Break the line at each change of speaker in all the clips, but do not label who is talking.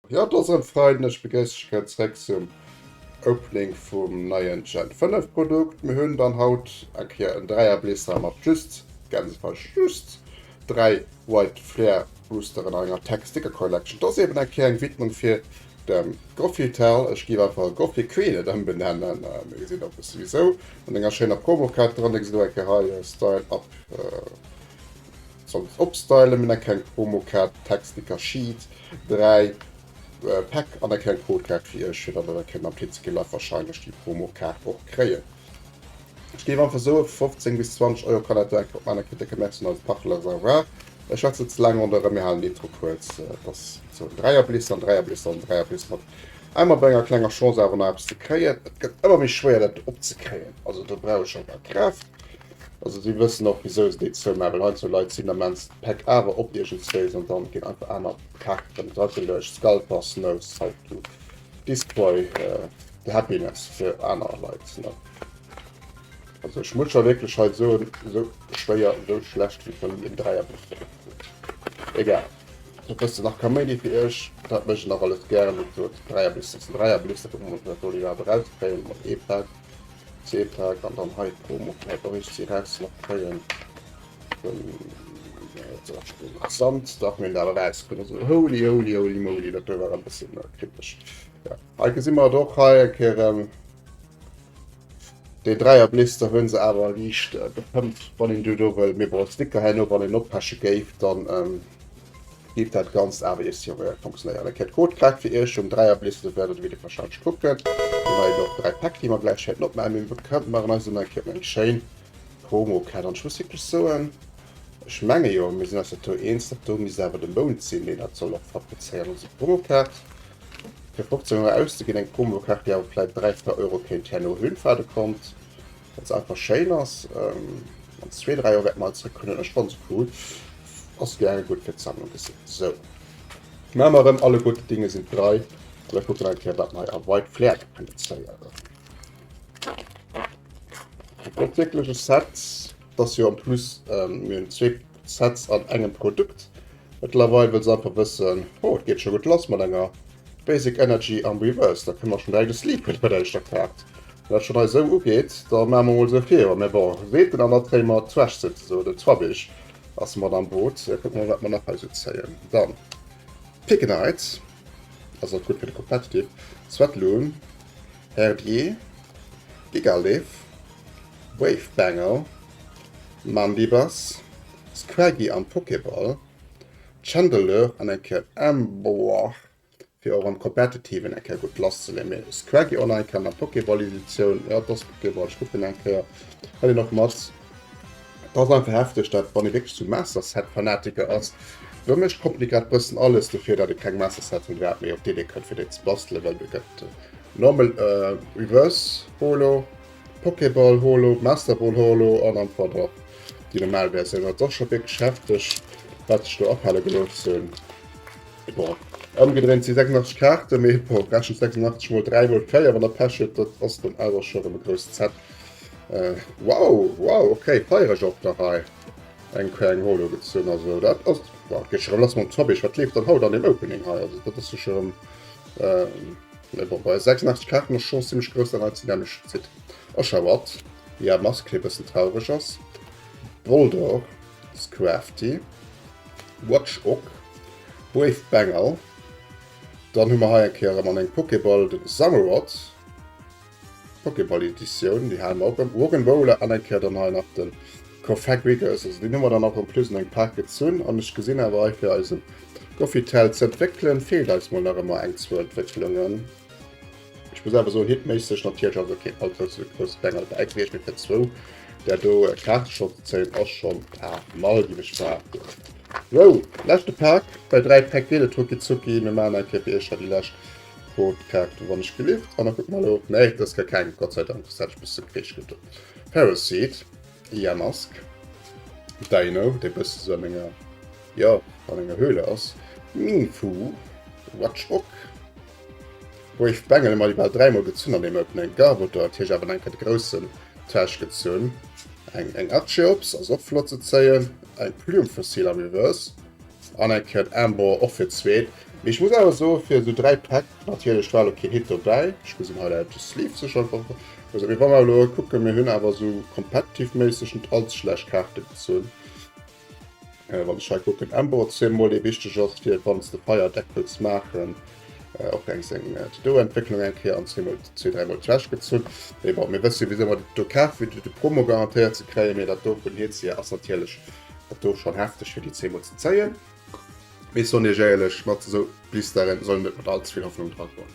Jo, et ass erëm Freiden, ech begréissen iech gär zréck zum Opening vum neien Gen 5 Produkt. Mir hunn dann haut eng Kéier en Dräierblisser mat just, Gänsefleisch, just 3 White Flare Boosteren an enger Tech Sticker Collection. Et ass eben eng Kéier eng Widmung fir dem Goffy-Tell, ech géif einfach Goffy Queen et ëmbenennen, mir gesinn och e bësse wisou, mat enger schéiner Promokaart dran. Dir gesitt och eng Kéier hei Style Up. Soll et opstylen, mir hunn eng kleng Promokaart, Textsticker Sheet, 3 Päck an eng kleng Codekaart fir iech, fir datt der da kënnt am TCG Live wahrscheinlech déi Promokaart och kréien. Ech géif einfach soe 15 bis 20 Euro kann dat do eng Kéier opmaachen, da kritt der kee Merci un eise Partener Savoir. Ech schwätze net ze laang ronderëm, mir halen d'Intro kuerz. Et ass sou en Dräierblister, en Dräierblister, en Dräierblister mat emmer bei enger klenger Chance awer nach eppes ze kréien. Et gëtt ëmmer méi schwéier dat do opzekréien, also do brauch ech awer Kraaft. Also si wëssen och wisou se déi zoumaachen, well heiansdo Leit sinn immens d'Päck awer op iergendswéis an dann ginn einfach aner Kaarten drageluecht. Scalpers knows how to destroy the happiness fir aner Leit. Ne? Also ech muss scho wierklech hei soen, esou schwéier, esou schlecht wéi vun en Dräier Egal. E bëssen nach Kaméidi fir iech, dat mécht nach alles gären. Dräierblister, Dräierblister, kucke mer mol, wat do iwwerhaapt erauskréien mat ee Pak. Seepak an dann hei d'Promo vläit och eescht eraus nach kréien. Interessant, dach mir hunn dat erauskritt. Also holy holy holy moly, dat do war e bëssen kritesch. Ja, hei gesi mer et och hei eng Kéier ähm, den Dräierblister hunn se awer liicht äh, gepëmpt, wann een do do wëll. Mee bon, Sticker herno, wann een oppeche géif, dann ähm, Géif dat Ganzt awer iech jo funktionéieren. Eng Kéier d'Codekaart fir iech um Dräierblister, do wäert der de Video wahrscheinlech kucken. Mir hunn hei och 3 Päck, déi mer gläich wäerten opmaachen. Mee mir maachen eis elo eng Kéier eng schéin Promokaart. An ech muss wierklech soen, ech menge jo, mir sinn eis dat do eens, dat do misst awer de Mount sinn, deen dat soll och fabrizéieren. Also Promokaart fir 15 Euro auszeginn, eng Promokaart, déi awer vläit 3, 4 Euro kéint herno hunn, wat e konnt. Well se einfach schéin ass. An zwee, 3 Joer wäerte mer zréck kënnen. Ech fanne se cool. Ass gaange gutt fir d'Sammlung gesinn. Sou. Maache mer erëm alle gute Dinge sind drei. An da kucke mer eng Kéier, wat mer hei a White Flare kënnen zéien. Dat ass wierklech e Set. Dat ass jo en plus, mir hunn zwee Sets an engem Produkt. Mëttlerweil wëll se einfach wëssen, oh, et geet scho gutt lass mat enger Basic Energy am Reverse. Da kënne mer schonn direkt e Sleep huelen bei der éischter Kaart. Wann dat schonn hei esou ugeet, da maache mer mol esou vir. Mä bon, seet den Anatréimer Trash souzesoen, den Zwabich ass mat am Boot. Kucke mer mol, wat mer nach hei esou zéien. Dann Pignite, ass och gutt fir de Competitive, Sweatloon, Herdier, Gigalith, Wave Banger, Mandibuzz, Scraggy am Pokéball, Chandelure an eng Kéier Emboar, fir och am Competitiven eng Kéier gutt lasszeleeën. Mee Scraggy och nach eng Kéier an der Pokéball-Editioun, jo et ass Pokéball, ech kucken eng Kéier, hëlt een och mat. Et ass einfach hefteg, dat wann ee wierklech sou Master Set Fanatiker ass, do mécht d'Company grad bëssen alles dofir, dat ee keng Master Set hunn wäert, mee op d'Idee kënnt fir déi ze bastelen, well et gëtt normal Reverse Holo, Pokéball Holo, Master Ball Holo an einfach och déi normal Versioun. Dat ass scho wierklech hefteg, wat sech do afale gelooss hunn. Bon, ëmgedréint si 86 Kaarten, mee bon, rechent 86 mol 3 mol 4, wann der Pech hutt, dat ass dann awer scho rëm e grousst Set. Äh, wow, wow, okay, feier ech och nach hei eng kleng Holo gezunn, also dat ass, wow, geet scho rëm lass mam Zobbig, wat leeft dann haut an dem Opening hei, also dat ass jo scho rëm, äh, mee bon, bei 86 Kaarten ass d'Chance zimmlech grouss, dat hei ze nämlech zitt. Oshawott, ja, Mask, dee bëssen traureg ass, Boldore, Scrafty, Watchog, Brave Bengal. Dann hu mer hei eng Kéier erëm an eng Pokéball den Samurott. Pokéball Editioun, déi hale mer och erëm. Roggenrola an eng Kéier dann hei nach den Cofagrigus. Also deen hu mer dann och en plus an eng Pak gezunn. An ech gesinn awer hei fir eisen Gothitelle ze entwéckelen, feelt eis mol nach ëmmer eng, zwou Entwécklungen. Ech muss awer soen, hitméisseg natierlech ass ok all grousse grousse Banger dobäi gewiescht, mee fir zwou där do Kaarte schonn ze zéien ass schonn pas mal, géif ech behaapten. Sou, leschte Pak, bei 3 Päck geet et rucki zucki. Mir maachen eng Kéier fir iech hei déi lescht Codekaart, wann ech gelift, an da kucke mer elo. Nee, dat ass gar keng, Gott sei Dank, soss hätt ech e bësse Kreesch gedoen. Ferroseed, Yamask, Dino, dee bësse sou a menger, jo, an enger Höhle ass, Mienfoo, Watchog, Brave Bengel hu mer déi bal dräimol gezunn an deem Opening. Garbotor huet hie awer enker de groussen Täsch gezunn. Eng eng Archeops ass och flott ze zéien. Eng Plume Fossil am Reverse. An eng Kéier Ember och fir d'zweet. Mee ech muss awer soen, fir esou 3 Päck, natierlech war elo keen Hit dobäi, ech gesinn hei dat de Sleeve sech einfach, also mee wa mer elo kucken, mir hunn awer esou competitive-méisseg net all ze schlecht Kaarte gezunn. Wann ech hei kucken, Ember zweemol, dee wichteg ass fir wann s de Fire Deck wëlls maachen, och eng seng To-Do-Entwécklung eng Kéier an zweemol, zwee, dräimol Trash gezunn. Mee bon, mir wësse jo wisou mer dat do kafen, fir de Promo garantéiert ze kréien, mee dat do vun Hezia ass natierlech dat do schon hefteg fir déi zweemol ze zéien. Mee soen iech éierlech, mat esou Blisteren soll een net mat all ze vill Hoffnung dra goen.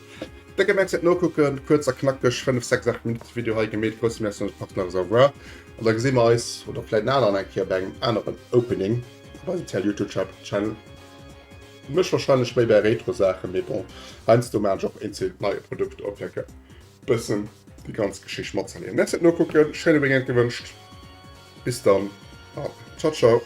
Décke Merci fir d'Nokucken, kuerz a knackeg 5, 6, 8 Minutte Video hei gemeet. Grousse Merci un eis Partner Reservoir an da gesi mer eis oder vläit en aneren eng Kéier bei engem aneren Opening op eisem TL Youtube Channel. Mech wahrscheinlech méi bei Retro Saachen, mee bon, heiansdo maan ech och eenzel neie Produkter op fir e bëssen déi ganz Geschicht matzerliewen. Merci fir d'Nokucken, schéine Weekend gewënscht, bis dann an ciao ciao.